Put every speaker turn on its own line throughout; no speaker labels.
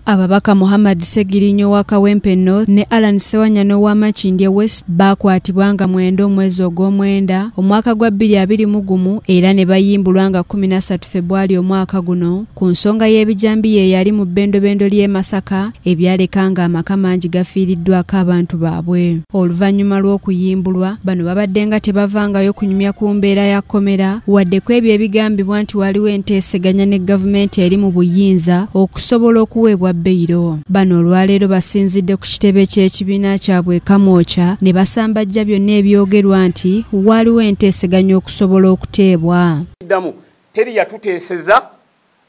Ababaka Muhammad Ssegirinya owa Kawempe North ne Allan Ssewanyana owa Makindye West baakwatibwa nga 9 omwezi ogw'omwenda omwaka gwa 2021 era ne bayimbulwa nga 13 Febwali omwaka guno ku nsonga y'ebijambiya eyali mu bbendobendo ly'e Masaka ebyaleka nga amaka mangi gafiiriddwako abantu baabwe. Oluvannyuma lw'okuyimbulwa bano babadde nga tebavangayo kunyumya ku mbeera ya kkomera wadde ku ebyo ebigambibwa nti waliwo enteeseganya ne gavumenti eri mu buyinza okusobola okuweebwa bbeiro. Bano olwaleero basinzidde ku kitebe ky'ekibiina kyabwe Kamwokya ne basambajja byonna ebyogerwa nti waliwo enteeseganya okusobola okuteebwa.
Ddamu teri yatuteeseza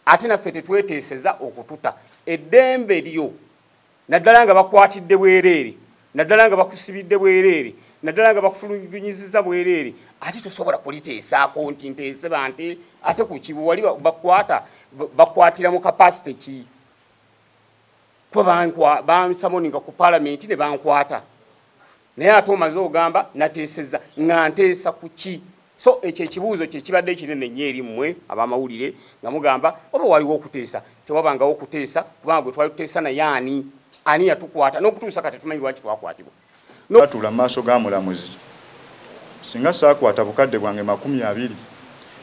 ate naffe tetweteeseza okututa eddembe lyo, naddala nga bakwatidde bwereere, naddala nga bakusibidde bwereere, naddala nga bakutulugunyizizza bwereere, ate tosobola kuliteesaako nti nteese bante ate ku kibu wali bakwata bakwatira mu capacity ki? Kuba bansamoninga ku palamenti ne bankwata, naye ate omaze ogamba nateeseza nga nteesa ku ki? So ekyo ekibuuzo kye kibadde ekinene nnyo eri mmwe ab'amawulire nga mugamba oba waliwo okuteesa. Tewabangawo okuteesa kubanga gwe twali tuteesa naye ani ani yatukwata n'okutuusa kati tumanyi lwaki twakwatibwa.
Batuula mu maaso ga mulamuzi. Singa saakwata bukadde bwange 20,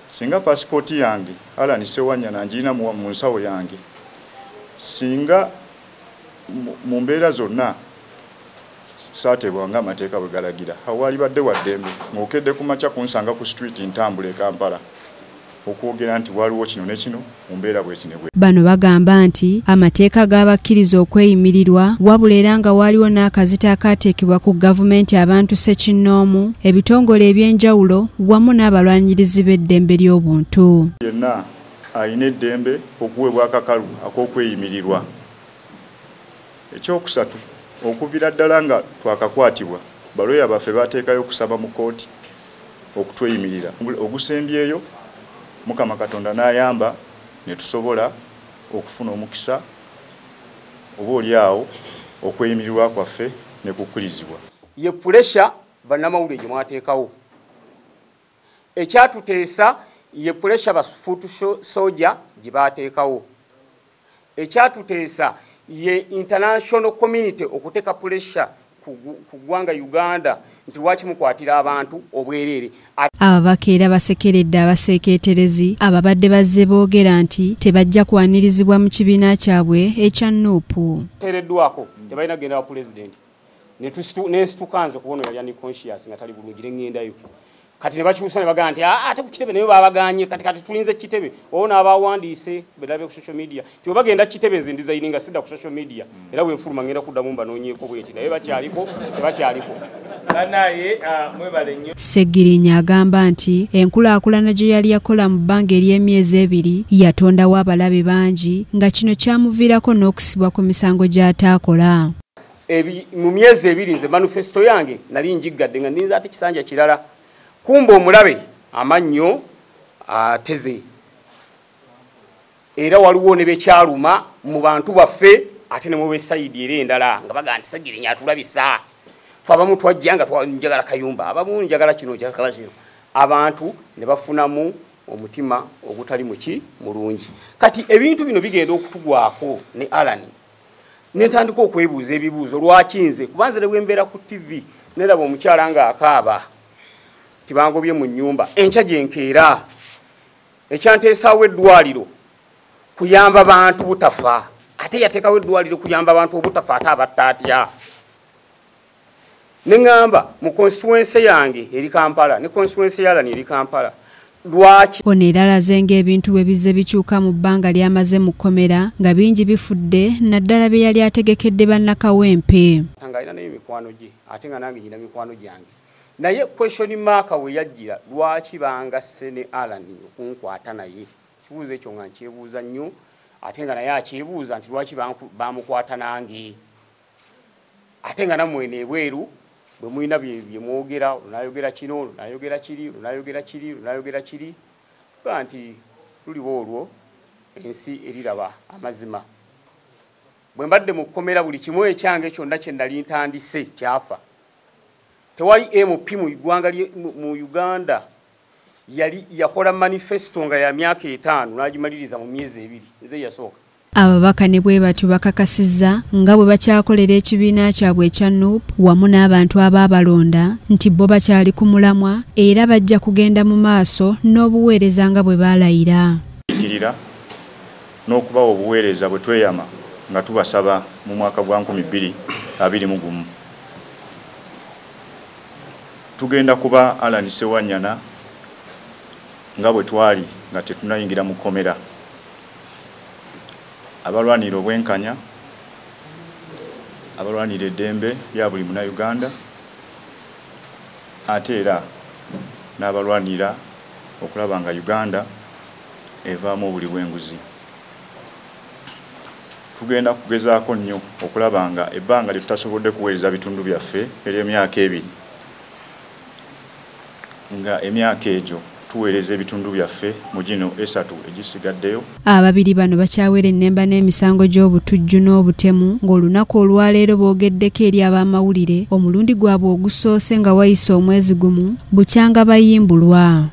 singa pasipooti yange Allan Ssewanyana ngirina mu nsawo yange, singa mu mbeera zonna saateebwa ng'amateeka bwe galagira, awo walibadde wa ddembe ng'okedde ku makya kunsanga ku street ntambula e Kampala okwogera nti waliwo kino ne kino mu mbeera bweti ne bwe.
Bano bagamba nti amateeka gaabakkiriza okweyimirirwa wabula era nga waliwo n'akazito akaateekebwa ku gavumenti abantu ssekinnoomu, ebitongole eby'enjawulo wamu n'abalwanirizi b'eddembe ly'obuntu.
Yenna alina eddembe okuweebwa akakalu ak'okweyimirirwa. Ekyokusatu, okuviira ddala nga twakakwatibwa balooya baffe bateekayo okusaba mu kkooti okutweyimirira. Ogusembyeyo Mukama Katonda n'ayamba ne tusobola okufuna omukisa oba oli awo okweyimirirwa kwaffe ne kukkirizibwa.
Ye pressure bannamawulire gye mwateekawo ekyatuteesa, ye pressure ba foot soldier gye baateekawo ekyatuteesa, ye international community okuteeka pressure ku ggwanga Uganda nti lwaki mukwatira abantu obwereere.
Ababaka era basekeredde abaseekeeterezi ababadde bazze boogera nti tebajja kwanirizibwa mu kibiina kyabwe ekya NUP.
Teereddwako tebalina kugenda wa pulezidenti, nensituka nze kubona yali unconscious nga tali bulungi ne ŋŋendayo. Kati ne bakyusa ne bagamba nti ate ku kitebe naye baabagaanye, kati tulinze kitebe. Owo n'abawandiise berabe ku social media nti bwe bagenda kitebe nze ndizayininga sidda ku social media, era bwe nfuluma ngenda kuddamu mbanoonyeeko bweti, naye bakyaliko tebakyaliko.
Ssegirinya agamba nti enkulaakulana gye yali yakola mu bbanga ery'emyezi 2 yatondawo abalabe bangi nga kino kyamuviirako n'okusibwa ku misango gy'ataakola.
Mu myezi 2 nze manifesto yange nali njiggadde nga nninze ate kisanja kirala. Kumba omulabe amannyo ateze, era waliwo ne bekyaluma mu bantu baffe ate ne mu besayidi era endala nga bagamba nti Ssegirinya atulabisa, ffe abamu twajja nga njagala kayumba, abamu njagala kino njagala kino, abantu ne bafunamu omutima ogutali muki mulungi. Kati ebintu bino bigenda okutugwako ne Allan ne ntandika okwebuuza ebibuuzo lwaki nze, kuba nze ne bwe mbeera ku TV neraba omukyala ng'akaaba tibangobye mu nnyumba, enkya gye nkeera ekyanteesaawo eddwaliro kuyamba bantu butafa, ate yateekawo eddwaliro kuyamba bantu obutafa ate abatta atya? Ne ŋŋamba mu constituency yange eri Kampala ne constituency ya Allan eri Kampala lwaki?
Ono era alaze ng'ebintu bwe bizze bikyuka mu bbanga ly'amaze mu kkomera nga bingi bifudde naddala bye yali ategekedde bannakawempe.
Ng'alina naye mikwano gye ate nga nange nyina mikwano gyange, naye question mark we yajjira lwaki bangasse ne Allan okunkwata naye? Kibuuzo ekyo nga nkyebuuza nnyo ate nga naye akyebuuza nti lwaki bamukwata nange, ate nga nammwe eno ebweru bwe mulina bye mwogera, olunayogera kino, olunayogera kiri, olunayogera kiri, olunayogera kiri, kuba nti luliba olwo ensi eriraba amazima. Bwe mbadde mu kkomera buli kimu ekyange kyonna kye nali ntandise kyafa. Tewali MP mu ggwanga mu Uganda yali yakola manifesto nga ya myaka 5 n'agimaliriza mu myezi 2, nze yasooka.
Ababaka ne bwe batyo bakakasizza nga bwe bakyakolera ekibiina kyabwe ekya NUP wamu n'abantu abaabalonda nti bo bakyali ku mulamwa era bajja kugenda mu maaso n'obuweereza nga bwe baalayira.
N'okubawa obuweereza bwe tweyama nga tubasaba mu mwaka gwa 2021. Tugenda kuba Allan Ssewanyana nga bwe twali nga tetunayingira mu kkomera, abalwanira obwenkanya, abalwanira eddembe lya buli munnayuganda, ate era n'abalwanira okulaba nga Uganda evaamu obuli bw'enguzi. Tugenda kugezaako nnyo okulaba nga ebbanga lye tutasobodde kuweereza bitundu byaffe ery'emyaka 2, nga emyaka egyo tuweereza ebitundu byaffe mu gino 3 egisigaddeyo.
Ababiri bano bakyawera ennemba n'emisango gy'obutujju n'obutemu ng'olunaku olwaleero boogeddeko eri ab'amawulire omulundi gwabwe ogusoose nga wayise omwezi gumu bukyanga bayimbulwa.